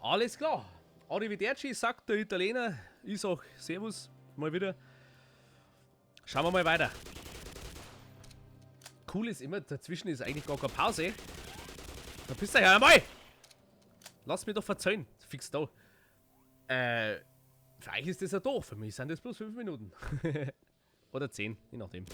Alles klar. Arrivederci, sagt der Italiener. Ich sag Servus, mal wieder. Schauen wir mal weiter. Cool ist immer, dazwischen ist eigentlich gar keine Pause. Da bist du ja einmal! Lass mich doch verzeihen. Fix da. Für euch ist das ja doof. Für mich sind das bloß 5 Minuten. Oder 10, je nachdem.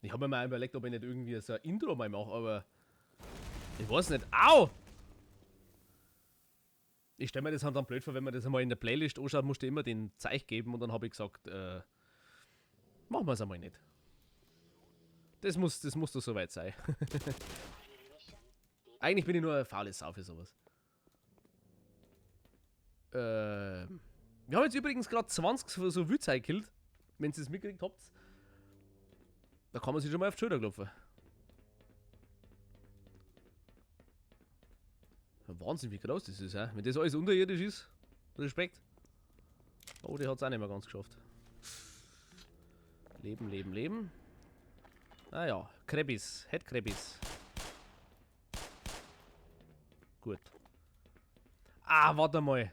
Ich hab mir mal überlegt, ob ich nicht irgendwie so ein Intro mal mache, aber ich weiß nicht. Au! Ich stell mir das halt dann blöd vor, wenn man das einmal in der Playlist anschaut, musst du immer den Zeich geben und dann hab ich gesagt, machen wir's einmal nicht. Das muss doch soweit sein. Eigentlich bin ich nur eine faule Sau für sowas. Wir haben jetzt übrigens grad 20 so Wildzeug gekillt, wenn ihr es mitgekriegt habt. Da kann man sich schon mal auf die Schulter klopfen. Wahnsinn, wie groß das ist, hä? Wenn das alles unterirdisch ist, Respekt. Oh, die hat's auch nicht mehr ganz geschafft. Leben, Leben, Leben. Ah ja, Krebis, Headcrabis. Gut. Ah, warte mal.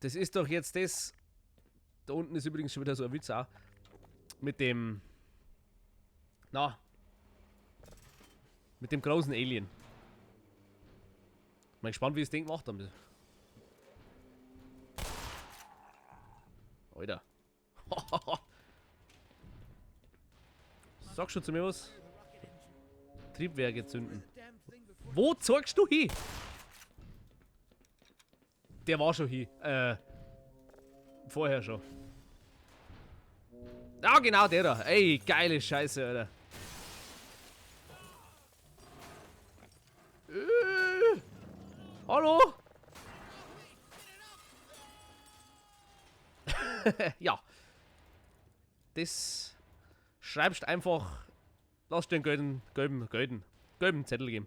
Das ist doch jetzt das. Da unten ist übrigens schon wieder so ein Witz auch. Mit dem... Na. Mit dem großen Alien. Bin gespannt, wie es Ding gemacht haben. Alter. Sag schon zu mir was. Triebwerke zünden. Wo zeigst du hin? Der war schon hin. Vorher schon. Ja, genau der da. Ey, geile Scheiße, Alter. Hallo? Ja. Das schreibst einfach. Lass dir einen gelben Zettel geben.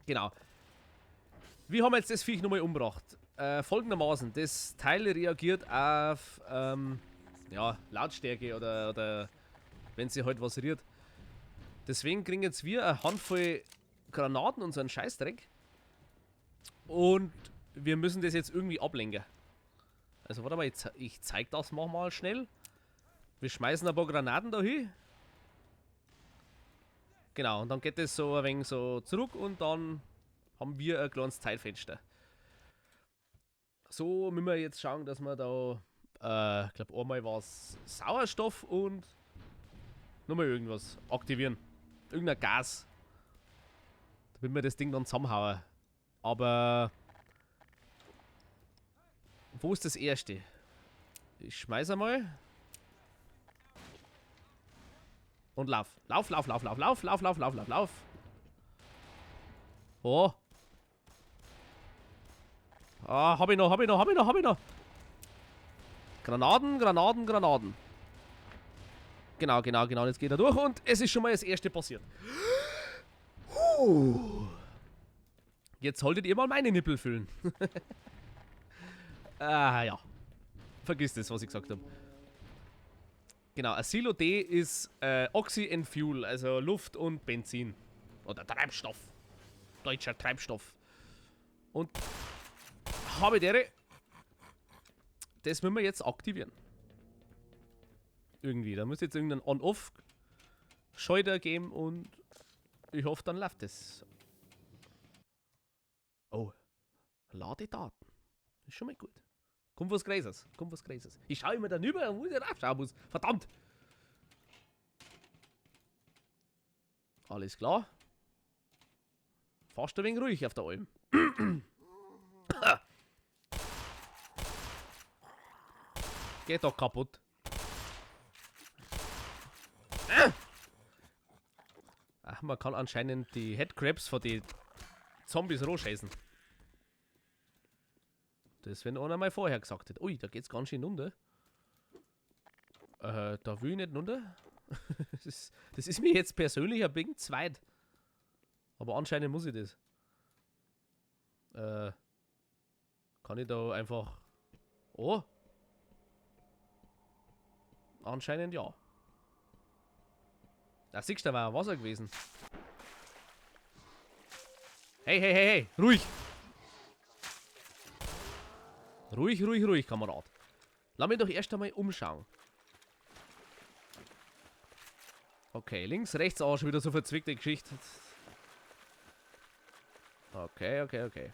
Genau. Wie haben wir jetzt das Viech nochmal umgebracht? Folgendermaßen, das Teil reagiert auf ja, Lautstärke oder wenn sie halt was rührt. Deswegen kriegen jetzt wir eine Handvoll Granaten und so einen Scheißdreck. Und wir müssen das jetzt irgendwie ablenken. Also warte mal, ich zeig das mal schnell. Wir schmeißen ein paar Granaten da hin. Genau, und dann geht das so ein wenig so zurück und dann haben wir ein kleines Zeitfenster. So müssen wir jetzt schauen, dass wir da, ich glaub, einmal war's Sauerstoff und nochmal irgendwas aktivieren. Irgendein Gas. Damit wir das Ding dann zusammenhauen. Aber wo ist das erste? Ich schmeiß einmal. Und lauf. Lauf, lauf, lauf, lauf, lauf, lauf, lauf, lauf, lauf, lauf. Oh. Ah, hab ich noch, hab ich noch, hab ich noch, hab ich noch. Granaten, Granaten, Granaten. Genau, genau, genau. Jetzt geht er durch und es ist schon mal das erste passiert. Puh. Jetzt solltet ihr mal meine Nippel füllen. Ah, ja. Vergiss das, was ich gesagt hab. Genau, ein Silo D ist Oxy and Fuel, also Luft und Benzin. Oder Treibstoff. Deutscher Treibstoff. Und habe dere. Das müssen wir jetzt aktivieren. Irgendwie. Da muss jetzt irgendein On-Off-Schalter geben und ich hoffe, dann läuft das. Oh. Ladedaten. Ist schon mal gut. Kommt was Größeres. Kommt was Größeres. Ich schaue immer da rüber, wo ich raufschauen muss. Verdammt! Alles klar. Fast ein wenig ruhig auf der Alm. Geht doch kaputt. Ach, man kann anscheinend die Headcrabs von den Zombies rohscheißen. Das, wenn einer mal vorher gesagt hätte. Ui, da geht's ganz schön runter. Da will ich nicht runter. Das ist mir jetzt persönlich ein bisschen zu weit. Aber anscheinend muss ich das. Kann ich da einfach... Oh! Anscheinend ja. Da siehst du, da war Wasser gewesen. Hey, hey, hey, hey. Ruhig. Ruhig, ruhig, ruhig, Kamerad. Lass mich doch erst einmal umschauen. Okay, links, rechts, auch schon wieder so verzwickte Geschichte. Okay, okay, okay.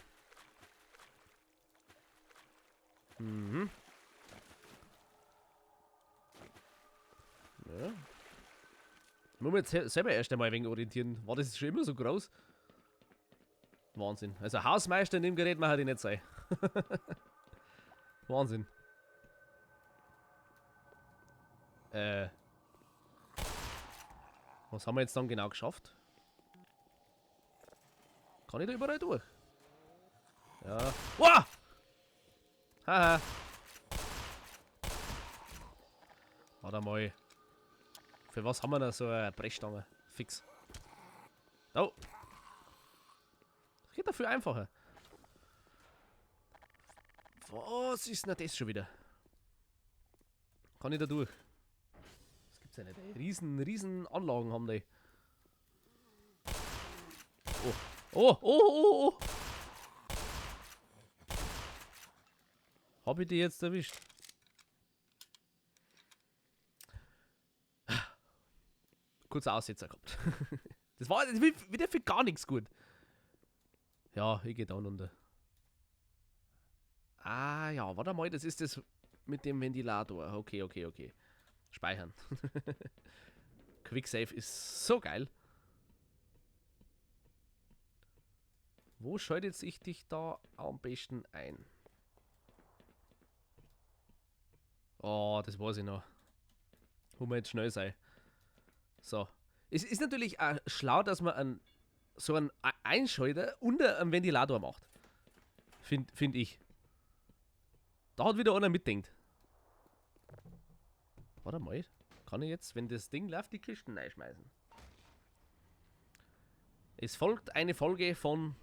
Mhm. Ja. Ich muss mich jetzt selber erst einmal ein wenig orientieren. War das schon immer so groß? Wahnsinn. Also Hausmeister in dem Gerät mache ich nicht sein. Wahnsinn. Was haben wir jetzt dann genau geschafft? Kann ich da überall durch? Ja. Wow! Haha. Warte mal. Für was haben wir da so eine Brechstange? Fix. Oh. Das geht dafür einfacher. Was ist denn das schon wieder? Kann ich da durch? Das gibt's ja nicht, ey. Riesen, riesen Anlagen haben die. Oh. Oh, oh, oh, oh. Hab ich die jetzt erwischt? Kurzer Aussetzer gehabt. Das war wieder für gar nichts gut. Ja, ich geh down unter. Ah ja, warte mal, das ist das mit dem Ventilator. Okay, okay, okay. Speichern. Quick Save ist so geil. Wo schaltet sich dich da am besten ein? Oh, das weiß ich noch. Wo wir jetzt schnell sein. So. Es ist natürlich auch schlau, dass man so einen Einschalter unter einem Ventilator macht. Find ich. Da hat wieder einer mitdenkt. Warte mal. Kann ich jetzt, wenn das Ding läuft, die Kisten reinschmeißen? Es folgt eine Folge von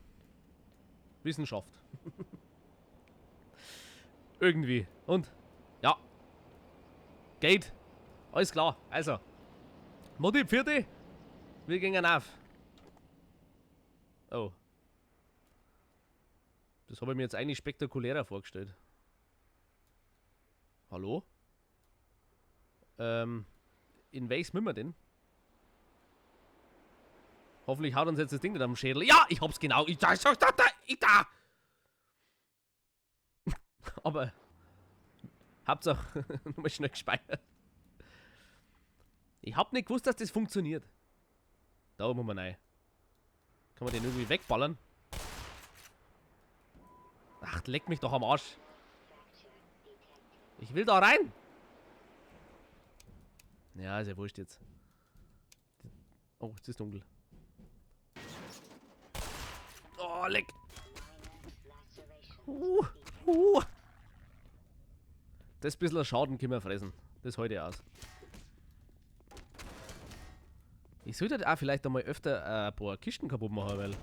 Wissenschaft. Irgendwie. Und? Ja. Geht. Alles klar. Also. Mutti, Pfirti. Wir gehen auf. Oh. Das habe ich mir jetzt eigentlich spektakulärer vorgestellt. Hallo? In welches müssen wir denn? Hoffentlich haut uns jetzt das Ding nicht am Schädel. Ja, ich hab's genau. Ich da, ich da, da, ich da. Aber Hauptsache nochmal schnell gespeichert. Ich hab nicht gewusst, dass das funktioniert. Da muss man rein. Kann man den irgendwie wegballern? Ach, leck mich doch am Arsch. Ich will da rein. Ja, ist ja wurscht jetzt. Oh, es ist dunkel. Oh, leck. Das bisschen Schaden können wir fressen. Das heute aus. Ich sollte halt auch vielleicht einmal öfter ein paar Kisten kaputt machen, weil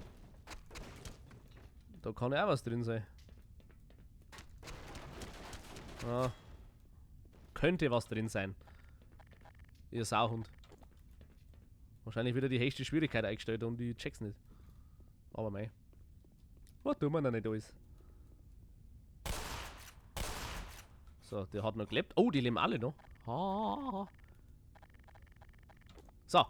da kann ja auch was drin sein. Ah. Könnte was drin sein. Ihr Sauhund. Wahrscheinlich wieder die höchste Schwierigkeit eingestellt und ich check's nicht. Aber mei. Was tun wir noch nicht alles? So, der hat noch gelebt. Oh, die leben alle noch. Ha. So.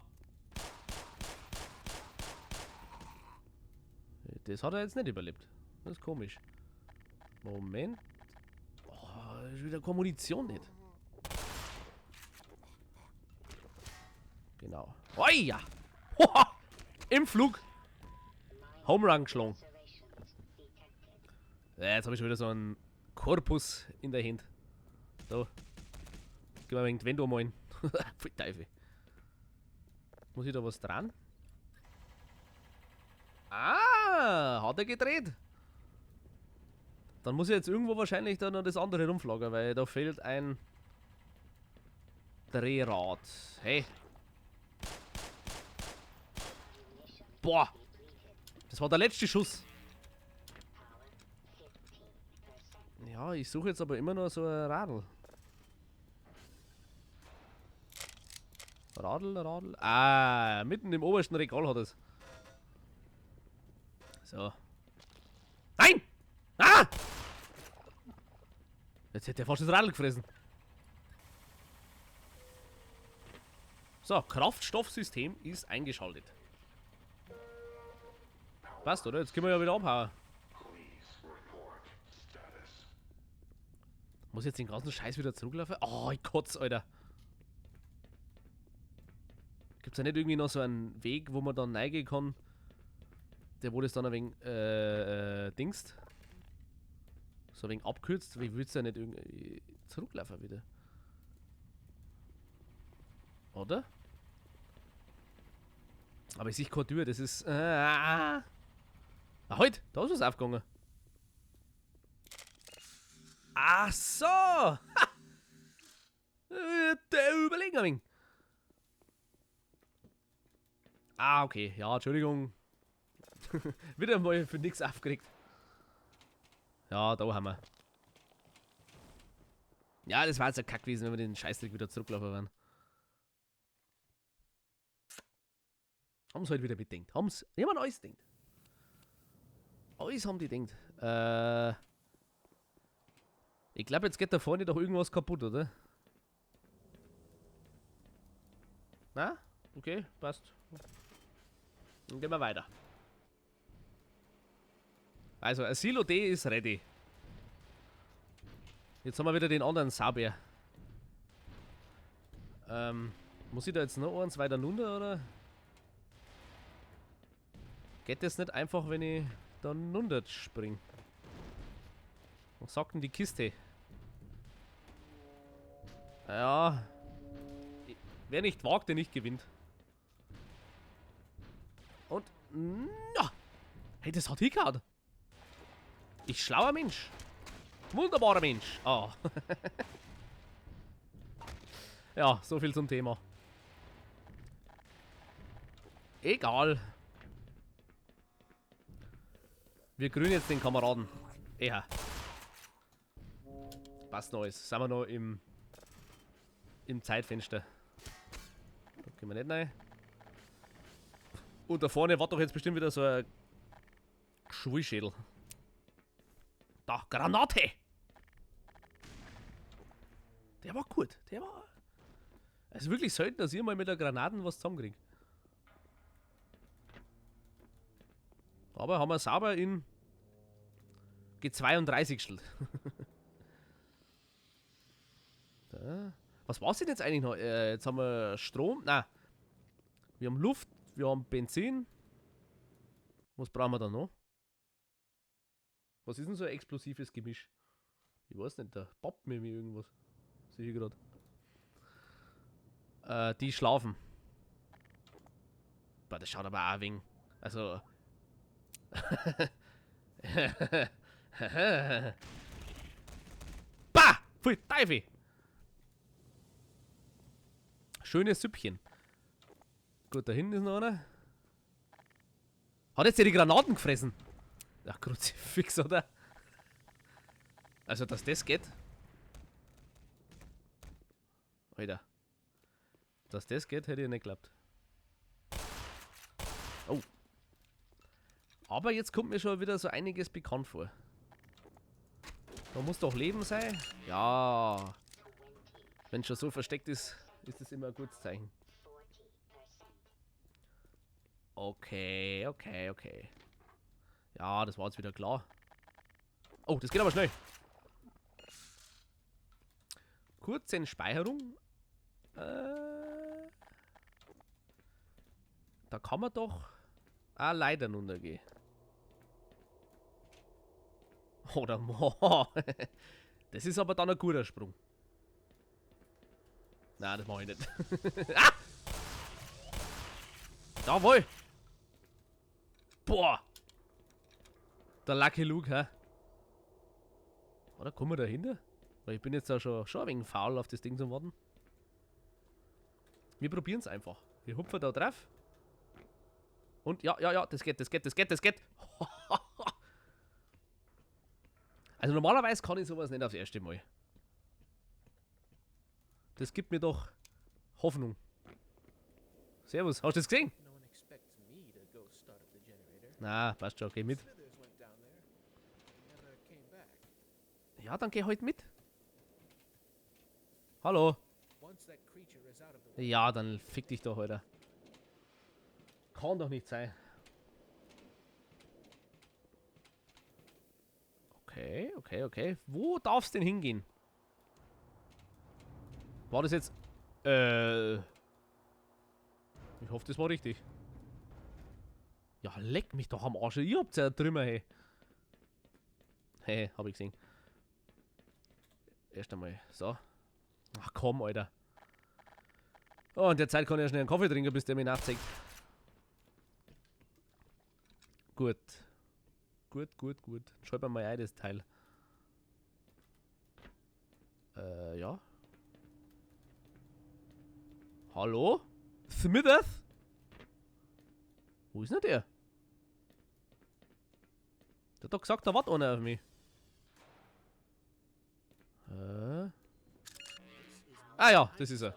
Das hat er jetzt nicht überlebt. Das ist komisch. Moment. Oh, ist wieder keine Munition nicht. Genau. Oh ja! Hoha! Im Flug! Home Run geschlagen. Ja, jetzt hab ich schon wieder so einen Korpus in der Hand. So. Gehen wir ein wenig die Wände ummalen. Pfui Teufel. Muss ich da was dran? Ah, hat er gedreht. Dann muss ich jetzt irgendwo wahrscheinlich da noch das andere rumflagern, weil da fehlt ein Drehrad. Hey. Boah. Das war der letzte Schuss. Ja, ich suche jetzt aber immer noch so ein Radl. Radl, Radl. Ah, mitten im obersten Regal hat es. So. Nein! Ah! Jetzt hätte er fast das Radl gefressen. So, Kraftstoffsystem ist eingeschaltet. Passt, oder? Jetzt können wir ja wieder abhauen. Muss ich jetzt den ganzen Scheiß wieder zurücklaufen? Oh, ich kotze, Alter. Gibt's da nicht irgendwie noch so einen Weg, wo man dann reingehen kann? Der wo das dann ein wenig dingst? So ein wenig abkürzt? Wie willst du ja nicht irgendwie zurücklaufen wieder? Oder? Aber ich sehe keine Tür, das ist... Ah, halt! Da ist was aufgegangen. Ach so! Ha! Der überlegen ein wenig. Ah, okay. Ja, Entschuldigung. Wieder mal für nichts aufgeregt. Ja, da haben wir. Ja, das war jetzt ein Kack gewesen, wenn wir den Scheißdreck wieder zurücklaufen werden. Haben's halt wieder bedenkt. Haben's. Die haben alles gedacht. Alles haben die gedacht. Ich glaub, jetzt geht da vorne doch irgendwas kaputt, oder? Na? Okay, passt. Dann gehen wir weiter. Also, Asilo D ist ready. Jetzt haben wir wieder den anderen Saubär. Muss ich da jetzt noch eins weiter runter, oder? Geht das nicht einfach, wenn ich da runter spring? Was sagt denn die Kiste? Ja. Wer nicht wagt, der nicht gewinnt. Und. Na! Hey, das hat hingehauen. Ich schlauer Mensch. Wunderbarer Mensch. Ah. Ja, so viel zum Thema. Egal. Wir grünen jetzt den Kameraden. Eher. Passt noch alles. Sind wir noch im Zeitfenster. Da können wir nicht rein. Und da vorne war doch jetzt bestimmt wieder so ein Schulschädel. Da, Granate! Der war gut. Der war... Es ist wirklich selten, dass ich mal mit der Granaten was zusammenkriege. Aber haben wir sauber in G32 gestellt. Da. Was war's denn jetzt eigentlich noch? Jetzt haben wir Strom. Nein. Wir haben Luft, wir haben Benzin. Was brauchen wir da noch? Was ist denn so ein explosives Gemisch? Ich weiß nicht, da poppt mir irgendwas. Sehe ich grad. Die schlafen. Boah, das schaut aber auch ein wenig. Also. Bah! Pfui, Teufel! Schönes Süppchen. Gut, da hinten ist noch einer. Hat jetzt der die Granaten gefressen? Ach, Kruzifix, oder? Also, dass das geht. Alter. Dass das geht, hätte ich nicht geglaubt. Oh. Aber jetzt kommt mir schon wieder so einiges bekannt vor. Da muss doch Leben sein. Ja. Wenn es schon so versteckt ist, ist das immer ein gutes Zeichen. Okay, okay, okay. Ja, das war jetzt wieder klar. Oh, das geht aber schnell. Kurze Entspeicherung. Da kann man doch auch leider runtergehen. Oder das ist aber dann ein guter Sprung. Nein, das mach ich nicht. Ah! Jawohl! Boah! Der Lucky Luke, hä? Oder kommen wir dahinter? Weil ich bin jetzt auch schon ein wenig faul, auf das Ding zu warten. Wir probieren es einfach. Wir hupfen da drauf. Und ja, ja, ja, das geht, das geht, das geht, das geht. Also normalerweise kann ich sowas nicht aufs erste Mal. Das gibt mir doch Hoffnung. Servus, hast du das gesehen? Na, passt schon, geh mit. Ja, dann geh halt mit. Hallo. Ja, dann fick dich doch, Alter. Kann doch nicht sein. Okay, okay, okay. Wo darf's denn hingehen? War das jetzt... Ich hoffe, das war richtig. Ja, leck mich doch am Arsch. Ihr habt ja Trümmer, hey. Hey, hab ich gesehen. Erst einmal. So. Ach komm, Alter. Oh, in der Zeit kann ich ja schnell einen Kaffee trinken, bis der mich nachzeigt. Gut. Gut, gut, gut. Schreib mir mal ein, das Teil. Ja. Hallo? Smithers? Wo ist denn der? Der hat doch gesagt, da wartet einer auf mich. Ah ja, das ist er.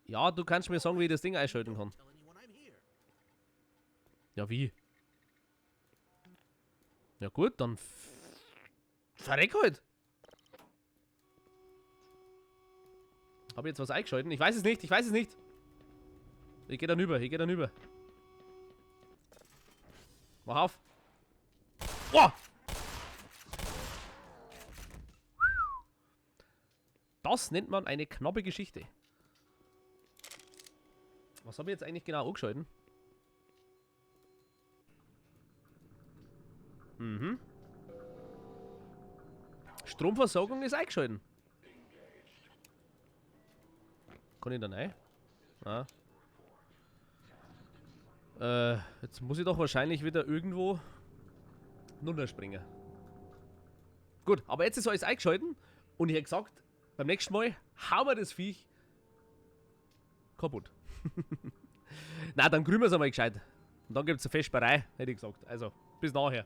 Ja, du kannst mir sagen, wie ich das Ding einschalten kann. Ja, wie? Ja gut, dann verreck halt. Hab ich jetzt was eingeschalten? Ich weiß es nicht, ich weiß es nicht. Ich geh dann über, ich geh dann über. Mach auf. Boah! Das nennt man eine knappe Geschichte. Was habe ich jetzt eigentlich genau angeschalten? Mhm. Stromversorgung ist eingeschalten. Kann ich da rein? Ah. Jetzt muss ich doch wahrscheinlich wieder irgendwo runterspringen. Gut, aber jetzt ist alles eingeschalten und ich hätte gesagt, beim nächsten Mal hauen wir das Viech kaputt. Na, dann grüben wir es einmal gescheit. Und dann gibt's eine Feschbarei, hätte ich gesagt. Also, bis nachher.